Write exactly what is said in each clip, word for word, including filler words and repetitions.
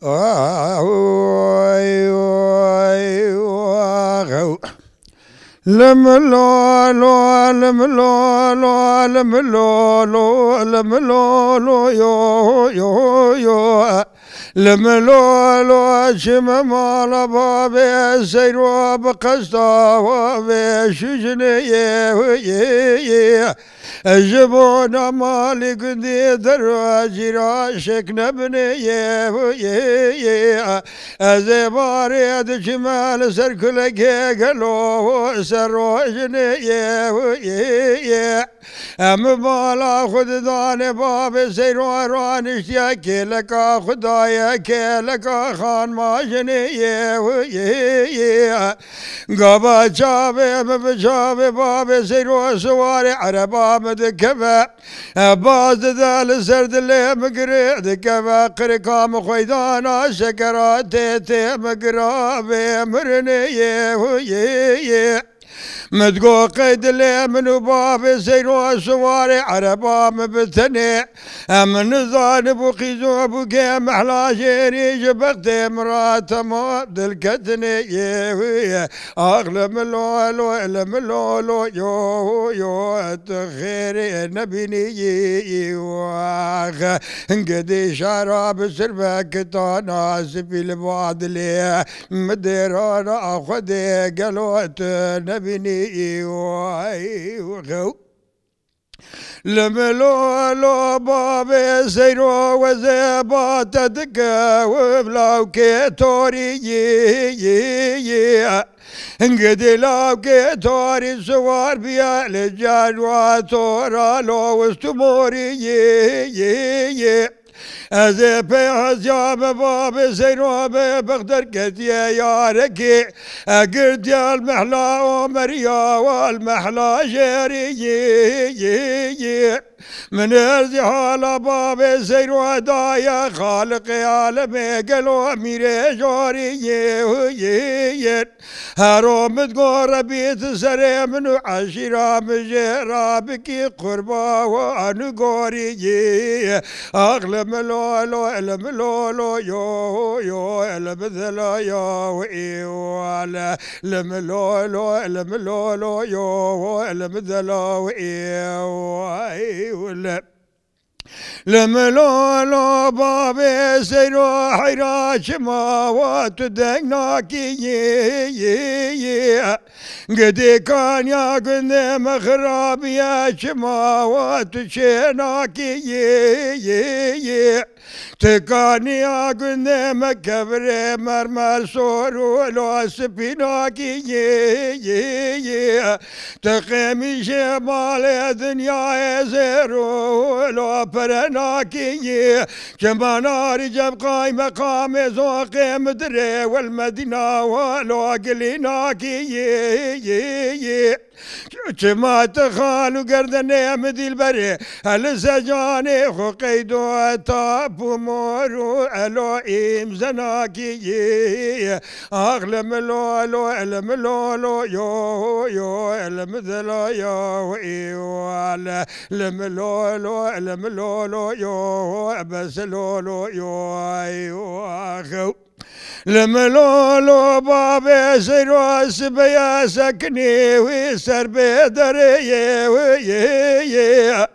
Oy, oy, oy, oy. Lim lo lo, lim lo lo, lim lo lo, lim lo lo, yo, yo, yo. Lim lo lo, çime mala babê Seyro bi qesta wa vê şujinê ye, ye, ye. Ji bona malî gundî derwecî ra şêk nebinê ye, ye, ye. Ez ê barê diçime li ser kulekê gelo ser rojinê ye, ye, ye. Em mala xwe didanê babê Seyro raniştiye kêleka xwe daye kêleka xanma jinê ye, ye, ye. Gava çavê min bi çavê babê Seyro siwarê ereba min dikeve. Baz dide li ser dilê min girê dikeve, qirika min xweydana şekera tê tê min giravê mirinê yê hu yê yê. Min digo qey dilê min û babê Seyro siwarê ereba min bi tenê. Em nizanibû qîzo bû ke mehla jêrî ji bextê min ra temam dilketinê yê hu yê. Ax li min lo lo, li min lo lo, yo, yo, tu xêrê nebînî, wax. Gidî şara bi sirve kitana spî li badilê, mi dêrana Xwedê gelo tu nebînî, way, xew. Li min lo lo babê Seyro wezê ba te dike û lawkê torî yî yî yî. Gidî lawkê torî siwar biye li cenwa tora lo wist û morî yî yî yî. Ez ê pê hezya me babê Seyro be bexder ketiye yarekî. Egir diyal mehla Omeriya wal mehla jêrî yî yî yî. Min erzî hala babê Seyro daye xaliqê alemê gelo mîrê jorî yê hu yê yê. Hero min digo Rebî tu serê min û eşîra min jê re bikî qurba wan û gorî yê. Ax li min lo lo, li min lo lo, yo, yo, li min dilo yo, ê, wale. Li min lo lo, li min lo lo, yo, li min dilo, ê, wale. Li min lo lo, babê Seyro heyra çima wa tu deng nakî yê, yê, yê. Gidê kaniya gundê me xirabiye, çima wa tu çê nakî yê, yê, yê. Tikaniya gundê me kevirê mermer sor û lo spînakî yê, yê, yê. Ti qêmîşê malê dinyayê zêr û lo perenakî yê. Çima narî cevqay meqamê zoqê midirê wel Medîna wa lo gilînakî yê, yê, yê. Çima tu xal û gerdenê min dîlberê, li ser canê xwe qeydo tap û mor û elo îmzenakî yî. Ax li min lo lo, li min lo lo, yo, yo, li min dilo yo, ê, wale. Li min lo lo, li min lo lo, yo, bes lo lo, yo, ê, ax. Li min lo lo, babê Seyro sibeye sekinî wî ser bê derê yê wî yê yê.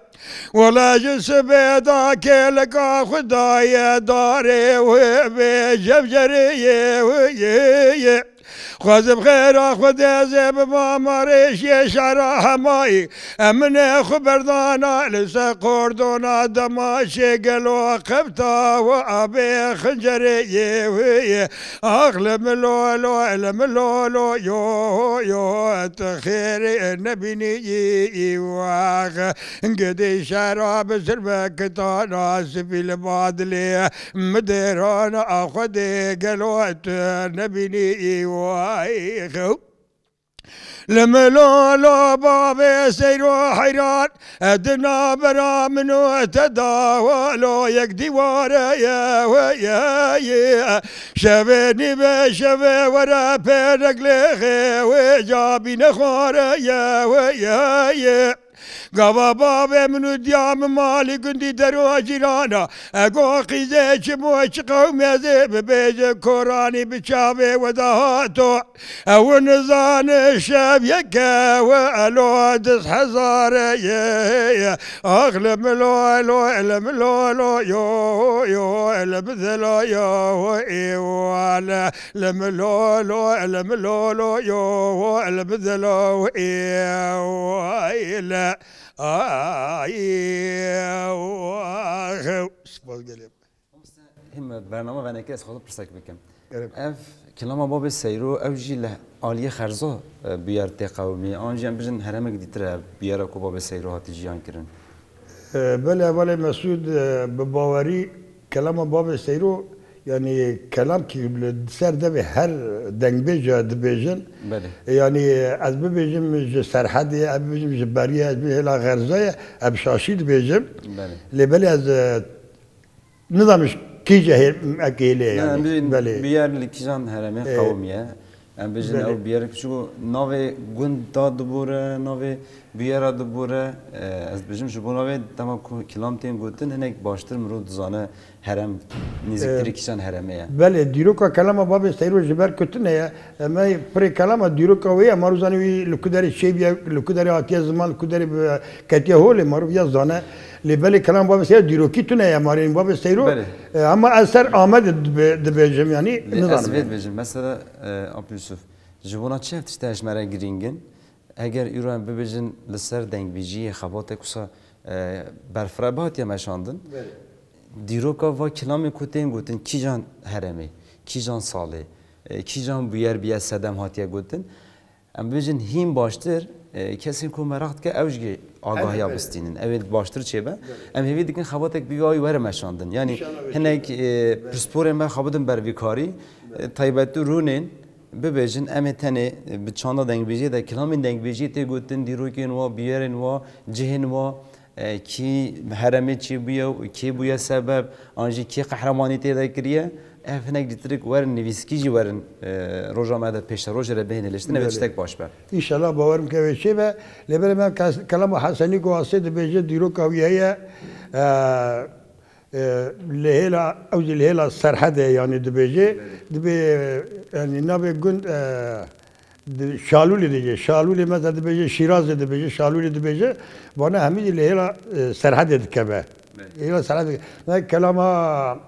Wela ji sibê da kêleka xwe daye darê wê bê cevcerê yê wî yê yê. Xwezim xêra Xwedê zê bi mamarêşiyê şara hemayî. Eminê xwe berdana li ser qordona dema şê gelo qefta û abê xincerê yê wê yê. Ax li min lo lo, li min lo lo, yo, yo, tu xêrê nebînî yî, yî, wax. Gidî şera bi zirve kitana spî li badilê. Mi dêrana Xwedê gelo tu nebînî, yî, way, xew. Li min lo lo, babê Seyro heyran, e, di navbera min û te da walo yek dîware ye, we ye, ye. Şevê nîvê şevê were pênek lêxê wê ca bîne xware ye, we ye, ye. Gava bavê min û diya min malî gundî der û cîrana. Ego qîzê çi mo çi qewmê zê bibêje koranî bi çavê we de hato. Ew nizane şev yeke we elo diz hezare ye. Ax li milo elo, li milo lo, yo, yo, li bidelo yo, ê wale. Li milo lo, li milo lo, yo, li bidelo, ê wale. Ay, ay, Spas gelê. Him bername venekê ez xwe pirsak bikim. Gerek. Ev kilama babê Seyro, ew jî li aliyê xerza, e, bûyer tê qewimî. An jî em bijin heremek dîtir e bûyera ku babê Seyro hatî jiyan kirin. E, belê hevalê Mesûd, e, bi bawerî kelama babê Seyro, yanî kelam ki li ser devê her dengbêja dibêjin. Belê. E, yanî ez bibêjim ji Serhedê, ez bibêjim ji Beriyê, ez bibêjim hêla Xerzayê, ez bi şaşî dibêjim. Belê. Lê belê ez, e, Nizam ji kîje hê-, ek hêlê Ne, yani. Em bijin Belê. Bûyer li kîjan heremê Ee, qewimiye. Em bijin Belê. Ew bûyer, çiku navê gund da dibore, navê bûyera dibore. Ee, ez bijim ji bo navê dema ku kilam tên gotin, hinek baştir mirov dizane herem nêzîktirî Ee, kîjan heremê ye. Belê, dîroka kelama babê Seyro ji ber kutine ye. Em ê pirê kelama dîroka wê ye, marû zanî wî li ku derê çêbiye, li ku derê hatiye ziman, li ku derê bi-, ketiye holê, marû viya zane. Lê belê kelam babê Seyro dîrokî tune ye, marên babê Seyro. Belê. E, ama ez ser Amedê dibe-, dibêjim, yanî, Lê nizanim ez vê yani. Dibêjim, mesela, e, Abdul Yusuf, ji bona çi ev tişt hejmere girîng in? Eger îro em bibêjin li ser dengbêjiyê xebatek wisa, e, berfireh bihatiye meşandin, Belê. Dîroka va kilamê ku tên gotin, kîjan heremê, kîjan salê, e, kîjan bûyer biye sedem hatiye gotin, Em bibêjin hîn baştir, e, kesên ku meraq dike ew jî agahiya Elbette. Bistînin. Ew ê baştir çêbe. Belê. Em hêvî dikin xebatek bi vî awî were meşandin. Yanî İnşallah hinek, e, pisporên me xwe bidin ber vî karî, e, taybetî rûnên bibêjin, em ê tenê, e, bi çanda dengbêjiyê de kilamên dengbêjiyê tê gotin, dîrokên wa, bûyerên wa, cihên wa, E, kî heremê çêbûye û kê bûye sebeb, an jî kê qehremanî tê de kiriye, ev hinek dîtirik werin nivîskî jî werin, e, roja me de pêşerojê re bihêne lêştin, ev Belê. Tiştek baş be. Înşallah bawerim ke wê çê be. Lê belê me kes-, kelama Hesenî ku asê dibêje dîroka wî heye, e, e, li hêla, ew jî li hêla Serhedê, yanî dibêje, Belê. Dibê, e, yanî navê gund, e, Di-, Şalûlê dibêje, Şalûlê mesela dibêje, Şîrazê dibêje, Şalûlê dibêje, vana hemî jî li hêla, e, Serhedê dikeve. Belê. Hêla Serhedê. Ne kelama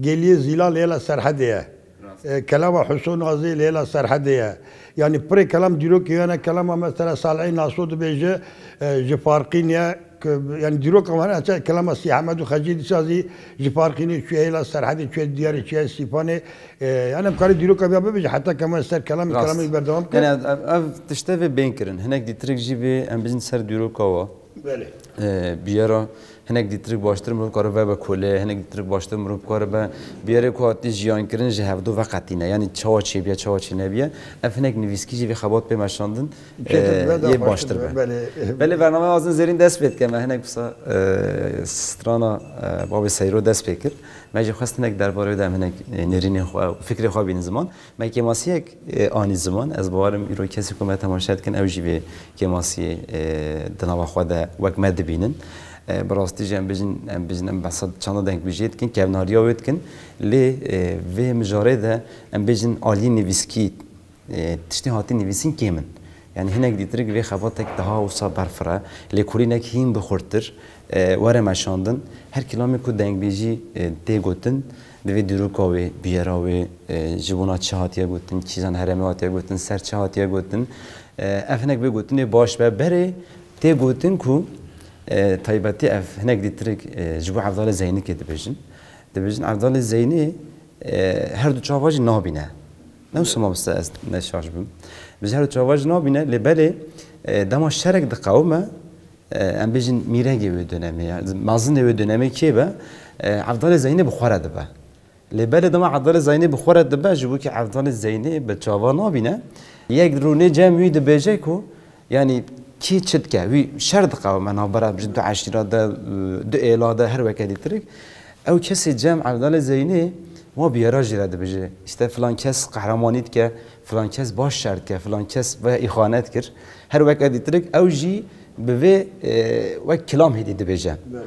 Geliyê Zîlan li hêla Serhedê ye. Rast. E, kelama Hüso Nazê li hêla Serhedê ye. Yanî pirê kelam dîrokê ye, ne kelama mesela Salihê Naso dibêje, e, ji Farqîn ye. Ke, yanî dîroka wan, hatta kelama Sî Ehmed û Xecî dîsa zî ji Farqînê çûye hêla Serhedê, çûye Diyarê, çûye Sîpanê. E, yanî em karê dîroka vîya bibêje, heta ke me ser kelamê Rast. Kelamê berdewam kir. Yanî ev, ev tişte vê bên kirin. Hinek dîtirik jî vê em bijin ser dîroka wa. Belê. E, biyera hinek dîtirik baştir mirov kare vebe kole, hinek dîtirik baştir mirov kare be biyerê ku hatî jiyan kirin ji hevdu veqetîne. Yanî çawa çêbiye, çawa çênebiye. Ev hinek nivîskî jî vê xebat pê meşandin. Çêtir Ee, dibe, daha yê baştir baştir dibe, dibe. Belê. Belê, bername Azin Zêrîn dest pê dike. Me hinek wisa, e, strana, e, Babê Seyro dest pê kir. Me jî xwest hinek derbarê de em hinek, e, nêrînên xwe û fikrê xwe bînin ziman. Me kêmasiyek, e, anî ziman. Ez bawerim îro kesê ku me temaşe dikin, ew jî vê kêmasiyê, e, di nava xwe de wek me dibînin. E, bi rastî jî em bijin, em bijin, em behsa çanda dengbêjiyê dikin, kevnariya wê dikin. Lê, e, vê mijarê de em bijin aliyê nivîskî, e, tiştê hatî nivîsîn kêm in. Yanî hinek dîtirik vê xebatek daha wisa berfireh, lêkolînek hîn bi xurtir, e, were meşandin. Her kilamê ku dengbêjî, e, tê gotin, divê dîroka wê, bûyera wê, e, ji bona çi hatiye gotin, kîjan herêmê hatiye gotin, ser çi hatiye gotin, e, ev hinek vê gotinê baş be. Berê tê gotin ku, e, taybetî ev hinek dîtirik, e, ji bo Evdalê Zeynikê dibêjin. Dibêjin Evdalê Zeynê, e, her du çava jî nabîne. Ne wisa mamoste ez ne şaş bim. Dibêjin her du çava jî nabîne, lê belê, e, dema şerek diqewime, e, em bêjin mîregê wê dönemê, ya, mezinê wê dönemê kê be, e, Evdalê Zeynê bi xwe re dibe. Lê belê dema Evdalê Zeynê bi xwe re dibe, ji bo ku Evdalê Zeynê bi çava nabîne, yek rûnê cem wî dibêje ku, Yanî kî çi dike? Wî şer diqewime navbera ji du eşîra de, du êla de, her weke dîtirik. Ew kesê cem Evdalê Zeynê wa biyera jî re dibêje. Îşte filan kes qehremanî dike, filan kes baş şer dike, filan kes ve îxanet kir. Her weke dîtirik ew jî Bi vê, e, wek kilam hêdî dibêje. Belê.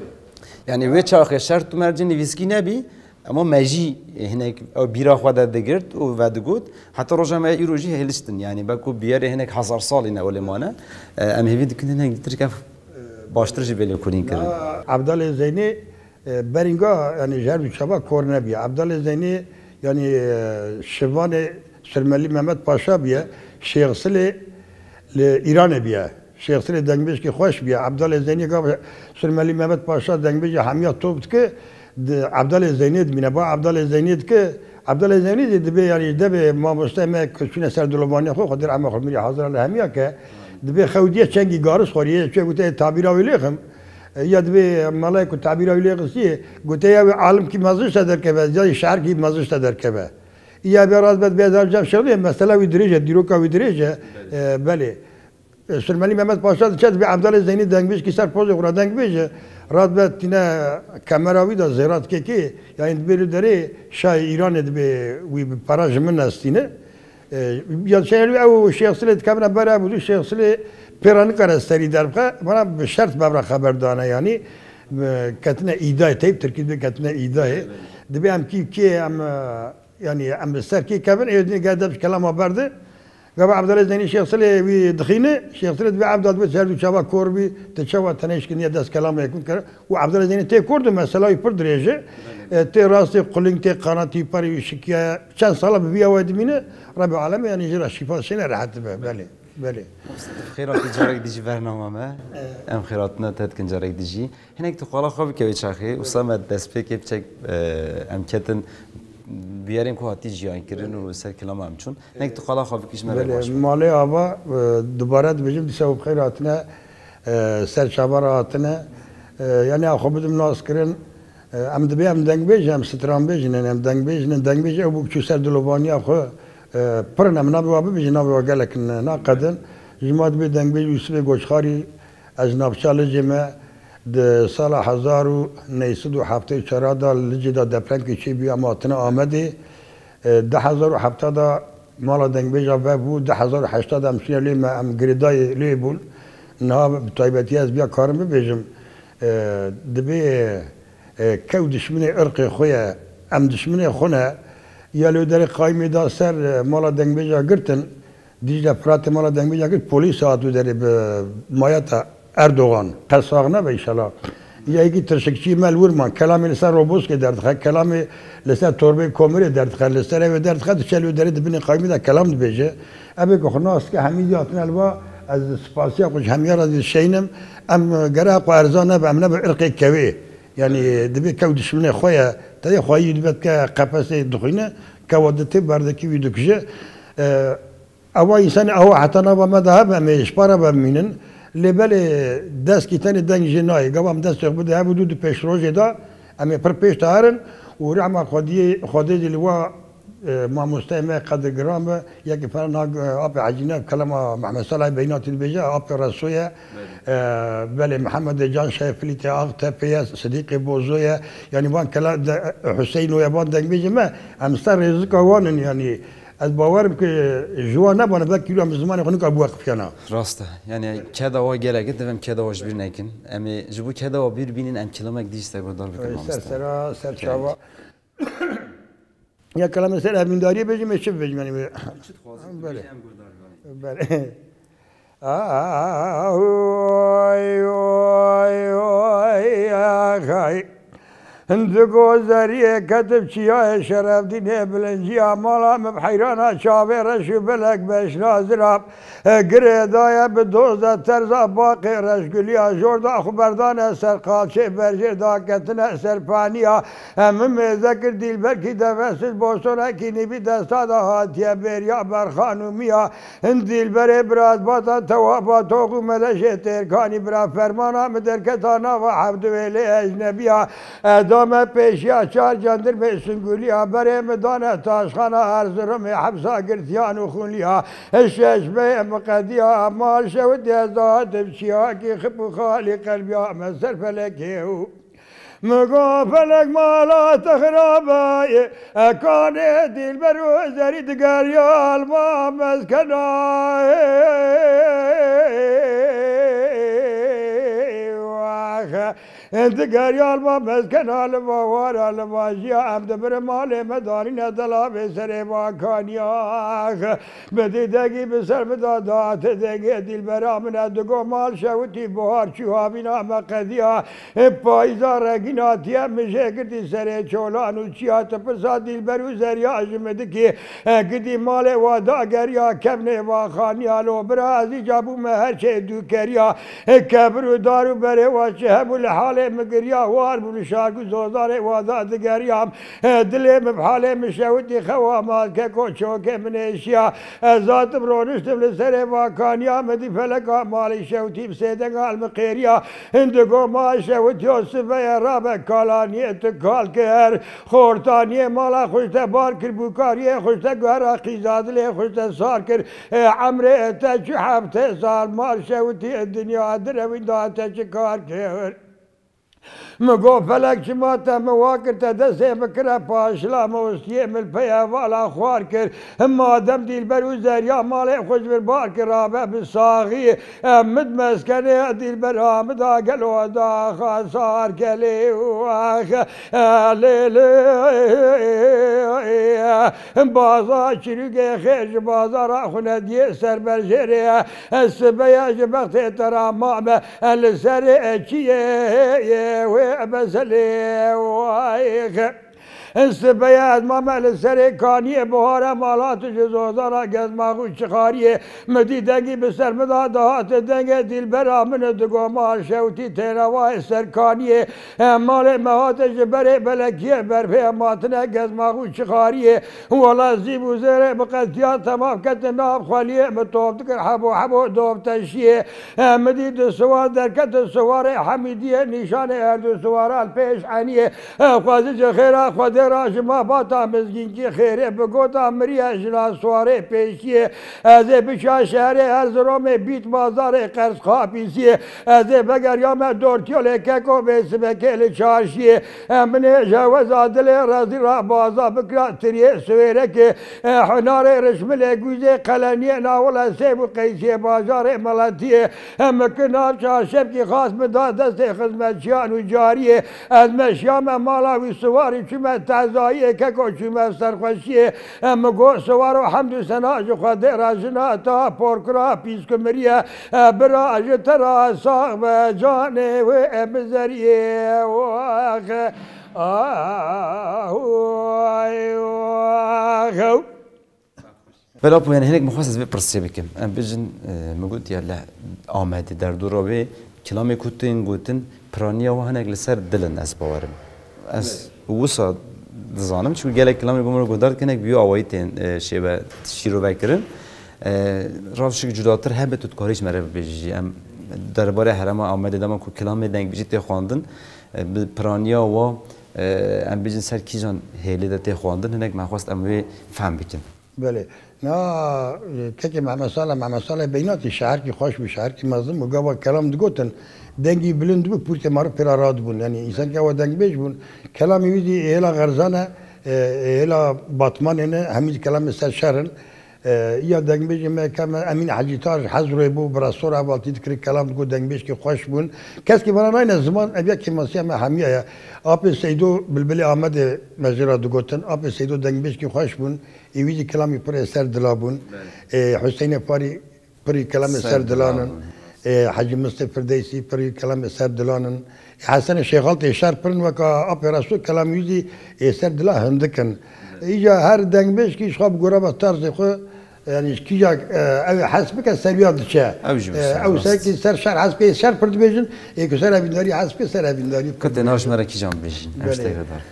Yani wê çaxê şert û mercê nivîskî nebî, ema me jî hinek ew bîra xwe de digirt û vedigot. Heta roja me îro jî hêliştin. Yani belku biyerê hinek hezar salî ne olê mane. E, em hêvî dikin hinek dîtir ke baştir jî bê lêkolîn kirin. Ebdalê Zeynê, e, berînga, yani ji her du çava kor nebiye. Ebdalê Zeynê, yani, e, şivanê Sirmelî Mehmet Paşa biye, Şêxsilê li Îranê biye. Şêxsilê dengbêjkî xweş biye. Ebdalê Zeynê gav Sirmelî Mehmet Paşa dengbêjê hemiya top dike, di Ebdalê Zeynê dimîne. Ba Ebdalê Zeynê dike, Ebdalê Zeynê jî dibê, yani, ji devê mamosteyê me ku çûne ser dilovaniya xwe, Xwedê rehma xwe mirî hazira li hemiya ke, dibê xew diye çengî garis xwariye, çûye gote, "Tabîra wî lêxim." E, ya dibê malay ku tabîra wî lêxisiye, gote, "Ya wî alimkî mezin ji te derkeve, ya şairkî mezin ji te derkeve." Ya bê rast be, dibê ez cem şewlê, mesela wî dirêj e, dîroka wî dirêj e. Belê. E, belê. E, Sirmelî Mehmet Paşa diçe, dibê Evdalê Zeynî dengbêjkî ser pozê xwe re dengbêj e. Rast be tîne kamera wî de zêra dikekê, yani dibê li derê şahê Îranê dibê wî bi para ji min nestîne. E, ya şehir ew Şêxsilê dikevine ber ev û Şêxsilê pê re nikare serî derbixe. Bana bi şert bev re xeber dane, yani, e, ketine îdayê, teyb tirkî dibê ketine îdayê. Dibê em kî, kê em, e, yani, em bi ser kê kevin, ê dinê gel dev ji kelama berde. Gava Evdalê Zeynî Şêxsilê wî dixîne, Şêxsilê dibê Evdal dibê ser du çava kor bî, te çawa tenê şikiniye dest kelama yekun kir. Û Evdalê Zeynî tê kor de mesela wî pir dirêj e. E, tê rastê quling, tê qanatî, perî wî şikiye. Çend sala bi vî awayî dimîne, Rebî Alemê, yani, jê re şîfa şêne rehet dibe. Belê, belê. Xêr hatî carek dijî bernama me. Em xêr hatina te dikin carek dijî. Hinek tu xala xwe bike wê çaxê. Wisa me destpêkê biçek, e, em ketin biyerên ku hatî jiyan kirin û ser kilama em çûn. Hinek tu xala xwe bikî ji me re baş be. Malê ava, e, dubare dibêjim, dîsa û bi xêr hatine, e, ser çava re hatine. E, yani, a xwe bidim nas kirin. E, em dibê em dengbêj, em stranbêj nin, em dengbêj nin. Dengbêj ew bû çû ser dilovaniya xwe, e, pir in, em nabê wa bibêjin, nabê wa gelek naqedin. Ji ma dibê dengbêj Yûsifê Goçxarî, ez ji navça Licê me, di sala hezar û neh sed û heftê û çar de Licê de depremkê çêbû, em hatine Amedê. E, du hezar û heft de mala dengbêja vebû, du hezar û heşt de em çûne lê me, em girêdayê lê bûn. Niha bi taybetî ez biya karim bibêjim, e, dibê, e, kew dişminê irqê xwe ye, em dişminê xwe ne. Ya li wê derê qayîmê da ser, e, mala dengbêja girtin, Dîcle Firatê mala dengbêja girt, polîs hat wê derê bi mayeta Erdogan. Qesax nebe înşallah. Ya yekî tirşikçî me li wir man. Kelamê li ser Roboskê derdixe, kelamê li ser torbeyê komirê derdixe, li ser ewê derdixe, diçe li wê derê di binê qayîmê de kelam dibêje. Ebê ku xwe nas dike, hemî dî hatine li va, ez spasiya xwe ji hemiya re dişeynim. Em gere xwe erza nebe, em nebe irqê kewê. Yani dibê kew dişminê xwe ye. Tedê xweyî dibe dike qefesê dixwîne, kewa ditê berdekî wî dikuje. E, Ewa însanê awa heta nava me de hebe, em ê ji para ve bimînin. Lê belê deskî tenê deng jê nayê. Gava em destê xwe bide hev û dû di pêşrojê de, em ê pir pêş de herin û rehma Xwediyê, Xwedê jî li wa, e, mamosteyê me qedirgiran be. Yekî pera na, e, apê Hecî ne, kelama Mehmed Salahê Beynatî dibêje, apê Reso ye, e, belê Mihemedê Can Şefilî tê Axtepê ye, Sidîqê Bozo ye. Yanî van kela-, de, Huseyno ye, van dengbêjê me, em ser rêzika wan in, yanî. Ez bawer im ku ji wan nebane, belkî îro em bi zimanê xwe nikare biweqifiyana. Rast e. Yani keda wa gelek e, divê em keda wa ji bîr nekin. Em ê ji bo keda wa bîr bînin, em kilamek dî ji te guhdar bikin, mamoste. Ser sera, ser çava. Ya kelamê ser evîndariyê bêjim, ê çi bibêjim, yani? Çi dixwazî tu bêjî, em guhdar bikin. Belê. Oy, oy, oy, ax, ay. Di gozeriyê ketib çiyayê Şerefdînê bilinciya mala min bi heyrana çavê reş û belek beşna zirab. Girê daye bi doz de terza baqê reşguliya jor da xwe berdane ser qalçê berjê daketine ser paniya. Em min mêze kir dîlberkî devesiz bostonekî nîvî desta de hatiye bêriya berxan û miya. Hin dîlberê birazbata tewaba toq û meleşê têrkanî bira fermana min derketa nava hevdû êlê ecnebiya. Edame pêşiya çar cendirmê Singûliya berê min dane taşxana Erzirumê hepsa girtiyan û xûnliya. Şeş meyê min qediya mal şew dêzda div çiyakî xip û xalî qelbiya me ser felekê û Migo felek mala te xirabe ye, e kanê dîlber û zerî digeriya li ma mezkena ye. Digeriya li va meskena, li va wara, li va jiya, em dibirin malê me danîne delavê serê va kaniya. Bi dîdegî bi ser min da dihate dengê dîlbera min e, digo mal şewitî, buhar çû havîna me qediya. Payîza rengîn hatiye, min jê girtî serê çolan û çiya, tu pirsa dîlber û zeriya ji min dikî. Gidî malê wa dageriya, kevnê va xaniya, lo bira ez îca bûme her çê dûkeriya. Kevir û dar û berê wa çi hebû, li halê min giriya, war bû li şark û zozanê wa da digeriyam. Dilê min bi halê min şewitî, xewa ma keko çokê min êşiya. Ez hatim roniştim li serê va kaniya, min dî feleka malê şewitî bi sêdenga li min qêriya. Hindigo ma şewitiyo, sibeye rabe kalaniyê tu kal kir. Xortaniyê mala xwe ji te bar kir, bûkariyê xwe ji te guhera qîza dilê xwe ji te sar kir. Ê emrê te çi hefte sal mal şewitî dinya direwîn da te çi kar kir? Min got, felek çima te min wa kir, te destê min kire paşla, min ostiyê min li pey hevala xwar kir. Madem dîlber û zeriya malê xwe ji vir bar kir, rabe bi saxî. Em min meskenê dîlbera min da gelo da xasar gelê û ax, lê lê. Baza çirûgê xêr ji bazara xwe nediyê ser berjêrê. Sibeya ji bextê te ra mame, li serê çiyê wê bezelê. Sibeya ez mame li serê kaniyê, buhara mala tu ji zozana gezmax û çixariyê. Min dî dengî bi ser min da dihate dengê dîlbera min, digo mal şewtî tênewayê ser kaniyê. Malê me hate ji berê belekiyê, berfê em hatine gezmax û çixariyê. Wela zîv û zêrê bi qetiya temam ketin nav xweliyê, min top dikir hebo hebo dov teşiyê. Min dî di siwar derketin siwarê Hemîdiyê, nîşanê her du siwara li pêş eniyê. Xwezî ji xêra Xwedê ra ji ma bata mizgînkî xêrê, bi gota miriye jina siwarê pêşiyê. Ez ê biça şehrê Erziromê, bît bazarê qersxa pîsiyê. Ez ê vegeriyame dortiyo lê keko bê sibekê li çarşiyê. Em binê jeweza dilê rezî ra baza bikira tiriyê siwêrekê. Hunarê rişmilê gûzê qeleniyê nawila sêv û qeysiyê bajarê miletiyê. Em ki nav çarşevkî xas min da destê xizmetçiyan û cariyê. Ez meşiyame mala wî siwarî çûme tezayiyê keko çûme serxweşiyê. Em mi got siwaro hemd û sena ji Xwedê re jina ta porkira pîskumiriye. Bira ji te re sax be canê wê em zeriyê. Ax, ah, ay, ah. Bela po, yani hinek min xwest ez vê pirsê bikim. Em bijin, e, min got ya li Amedê derdora wê kilamê ku tên gotin, piraniya we hinek li ser dil in, ez bawerim. Ez wisa dizanim, çunku gelek kilamê ku min guhdar dikin, hinek bi wî awayî tên, e, şêve şîrove kirin. E, rast şik cudatir hebe tu dikarî ji me re bibêjî jî. Em derbarê herêma Amedê dema ku kilamê dengbêjî tê xwendin, e, bi piraniya we, e, em bijin ser kîjan hêlê de tê xwendin, hinek me xwest em wê fehm bikin. Belê. Na, e, kekê Mehmet Salih, Mehmet Salih Beynatî şairkî xweş bû, şairkî mezin bû. Gava kelam digotin, dengî bilind bû, pûrtê marif pêra radibûn. Yanî însan ke ewa dengbêj bûn. Kelamê wî zî hêla Xerzan e, e, hêla Batmanê ne, hemî kelamê ser şer in. E, ya dengbêjê me keme Emîn Hecî Tar ji Hezroyê bû, bi restora hevaltî dikirî, kelam digot, dengbêjkî xweş bûn. Keskî vana nayne ziman, ev ya kêmasiya me hemiya ye. Apê Seydo Bilbilê Amedê me jê re digotin. Apê Seydo dengbêjkî xweş bûn. Ê wî jî kelamî pir ê ser dila bûn. Belê. Ê, Huseyinê Parî pirî kelamê ser dilan in. Ser dilan bûn. Ê, Hecî Mistê Firdeysî pirî kelamê ser dilan in. Ê, Hesenê Şêxal tê şer pir in, weka Apê Resul kelamê wî jî ê ser dila hindik in. Belê. Îca her dengbêjkî ji xwe bi gore ve tarzê xwe, yanî ji kîja, e, ew ê hes bike ser wî ya diçe. Ew jî bi E, ser, ew rast. Serkî ser şer hes bike, ser pir dibêjin, ê ku ser evîndarî hes bike, ser evîndarî pir dibêjin. Kete nav ji me re kîjan bêjîn. Ev Belê. Ji te re dar.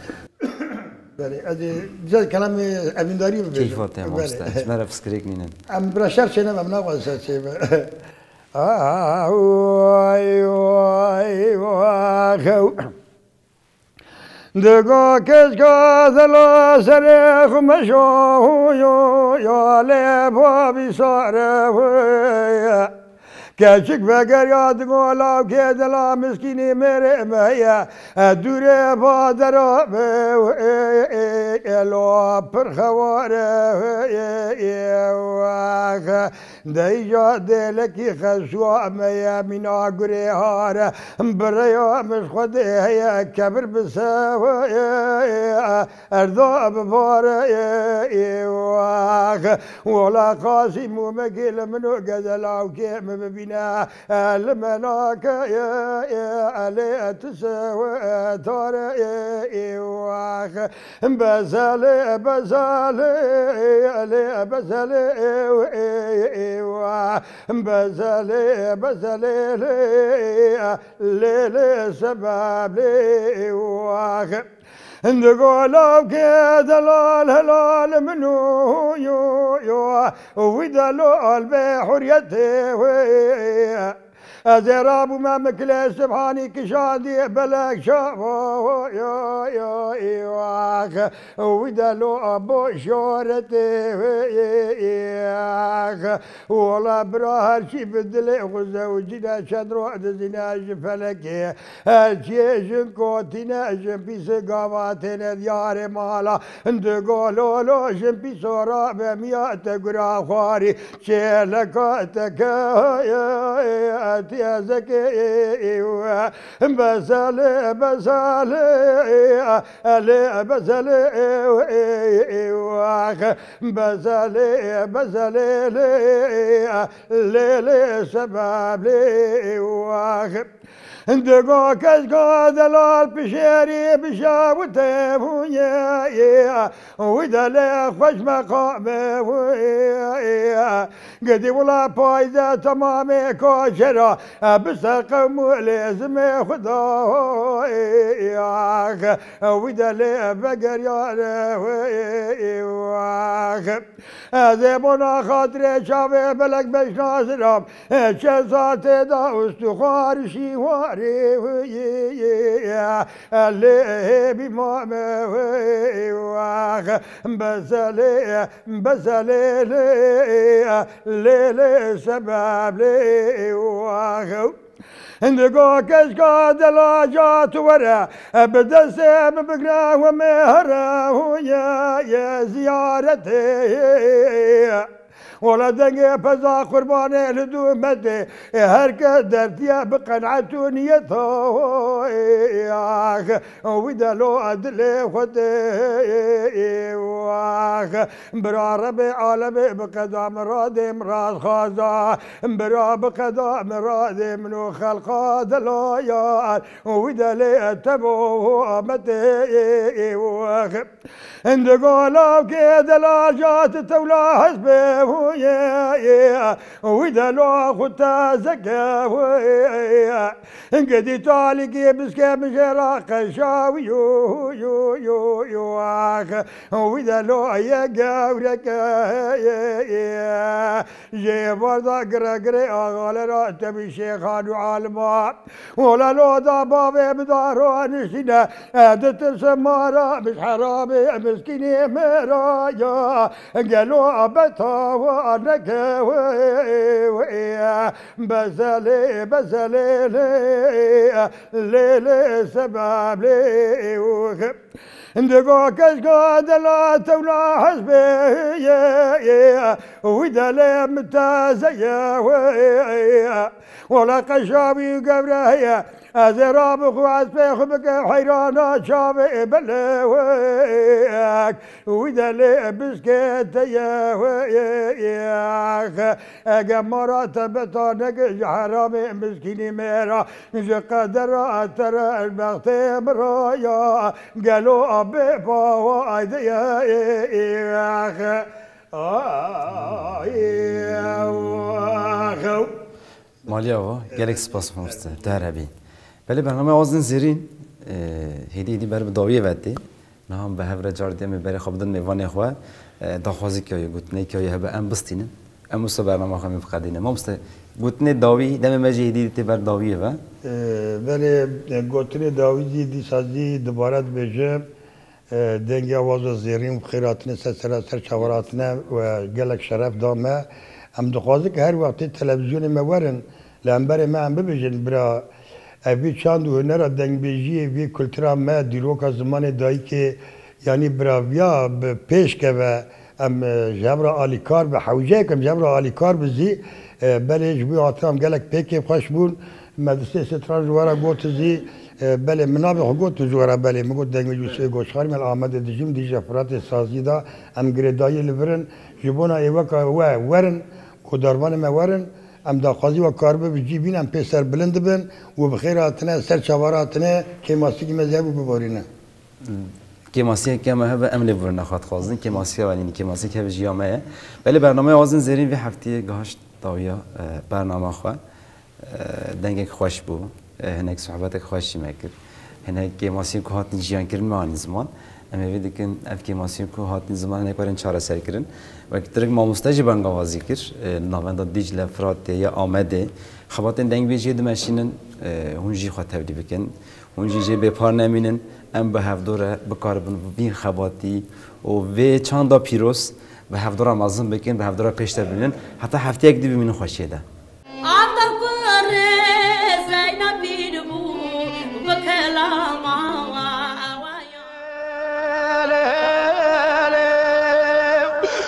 Belê, ez ê dîsa kelamê evîndarî bibêjim. Keyfa te Belê. Mamoste. Ji me re piskirêk nînin. Em bira şer çêne, em naxwazin şer çêbe. Ay, ay, ay, xew. Digo keşka zela serê xwe meşo, yo, yo, lê babî sare xwe. Keçik vegeriya digo lawkê dila miskînî mêrê me ye. Dûrê badera me ê, ê, ê, lo pir xewar e, ê, ê, wex. Deyja dêlekî xeşwa me ye, mîna gurê hare. Birêya min ji Xwedê heye, kevir bi se, ê, ê, Erda bibare ê, ê, wex. Wala Qasîm û Mekî li min û gezelawkê min bibîne. Li me nake ê, ê, elê tu se we tare ê, ê, wex. Bezelê, bezelê, elê bezelê ê, ê, ê, wex. Bezelê, bezelê lê, lê, lê sebeb lê, wex. Digo lawkê delal helal min û yo, yo, wî delal be huriyetê wê. Ez ê rabûme min kilê Sibhanî kişandî belek şavo, yo, yo, yo, ax, wî delal bo şoretê wê, ax. Wala bira her çî bi dilê xwe zewicîne çend roj dizîne ji felekê. Her çiyê jin kotîne, jin pîsê gava têne diyarê mala. Digo lolo jin pîso rabe miya te gura xwarî. Çêleka te ke tiyezekê bezelê, bezelê, elê bezelê, bezelê, bezelê, lê, lê, lê sebeb lê, wex. Digo keşka delal pişêrî bişewite bûye, wî delê xweş meqame wê. Gidî wila payze temamê kaşera, biseqem û lêzimê Xuda, ax, wî delê vegeriyane wê, wex. Ez ê bona xatirê çavê belek beşnaziram. Çend saetê da ustixwar şîwarê wî. Lê bîmame wî, wex. Bezelê, bezelê lê, lê, lê sebeb lê, wex. Digo keşka delaja tu were, bi destê min bigre we me here huye ye ziyaretê. Wala dengê peza qurbanê li dû me tê, her kes dertiye bi qenaet û niyeta, ax, wî delo dilê xwe tê, ax. Bira Rebê alemê bi qeda min radê min rast xwaza. Bira bi qeda min radê min û xelqa delaya. Wî delê tebo ametê wex. Digo lawkê delaja ti tewla hespê wî delo xwe tezeke wê. Gidî talîkê biskê min jê ra qeşa wî yo, yo, yo, yo, ax. Wî delo ye gewreke. Jê êvar da gire girê axale ra tevî şêxan û alima. Ola lo da bavê min da roniştîne, e, ditirsim mara, min ji heramê miskînê me ra ya. Gelo betawa neke wê, wê, bezelê, bezelê lê, lê, lê sebeb lê, wê. Digo keşka dela tewla hespê ye, wî delê min teze ye wê. Wala qeşa wî gewre heye, ez ê rabixwe hespê xwe bike heyrana çavê belê wek. Wî delê biskê te ye wek. Ege mara te beta neke ji heramê miskînî me ra. Ji qedera te re bextê min raya, gelo bê bawa ayde ye, ax, ay, ax. Maliya wa, gelek spas mamoste, tu her hebî. Belê bername Awazên Zêrîn, e, hêdî hêdî ber bi dawiyê ve tê. Niha bi hev re car dê em ê berê xwe bidin mêvanê xwe, e, daxwazî kiyaye, gotinê kiyaye hebe em bistînin. Em wisa bernama xwe em ê biqedînin. Mamoste, gotinê dawî, demê me jî hêdî tê ber dawiyê ve. E, belê, e, gotinê dawî jî dîsa jî dubare dibêje, e, dengê awaza zêrîn bi xêr hatine ser sera ser çavar hatine we gelek şeref da me. Em dixwazin ki her wextê televîzyonê me werin, Li hemberê me em bibêjin, bira, ev vî çand û hunera dengbêjiyê, vî kultura me, dîroka zimanê dayikê, yanî bira viya bi pêş keve, em, e, ji hev re alîkar bi, hewceyek em ji hev re alîkar bi zî, e, belê ji bo hatiya em gelek pê kêfxweş bûn. Me distê stran ji we re got zî, e, belê min nabê xwe got ji we re belê. Min got dengbêj û sê goşxarî me li Amedê dijîm, Dîcle Firatê sazî da, em girêdayî li vir in. Ji bona ê weka we werin, û darvanê me werin, em daxwazî we karibe bi cî bîn, em pê serbilind dibin û bi xêr hatine, ser çavar hatine, kêmasîkî me zêbû biborîne. Kêmasiyeke me hebe em lê biborîne xwe dixwazin. Kêmasiya we nîne, kêmasiyek hebe ji ya me ye. Belê bernameya Wazên Zêrîn vê heftiyê gihaşt dawiya, e, bernama xwe. E, dengek xweş bû. E, hinek sohbetek xweş jî me kir. Hinek kêmasiyên ku hatin jiyankirin me anî ziman. Em hêvî dikin ev kêmasiyên ku hatin ziman hinek werin çareserkirin. Wek Tirik mamoste jî bengavazî kir, e, navenda Dîcle, Firatê ya Amedê. Xebatên dengbêjiyê dimeşînin, e, hûn jî xwe tevlî bikin. Hûn jî jê bêpar nemînin. Em bi hevdor re bikaribin vî xebatî û vê çanda pîroz bi hevdor re mezin bikin, bi hevdor re pêş de bimînin. Heta hefteyek dî bimînin xweşiyê de. After kurê Zeynepîr bû bi kelama awayan.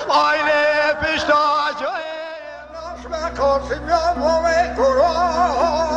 Aynê pişta cayê naşme Qasim ya Mohamed Kur'an.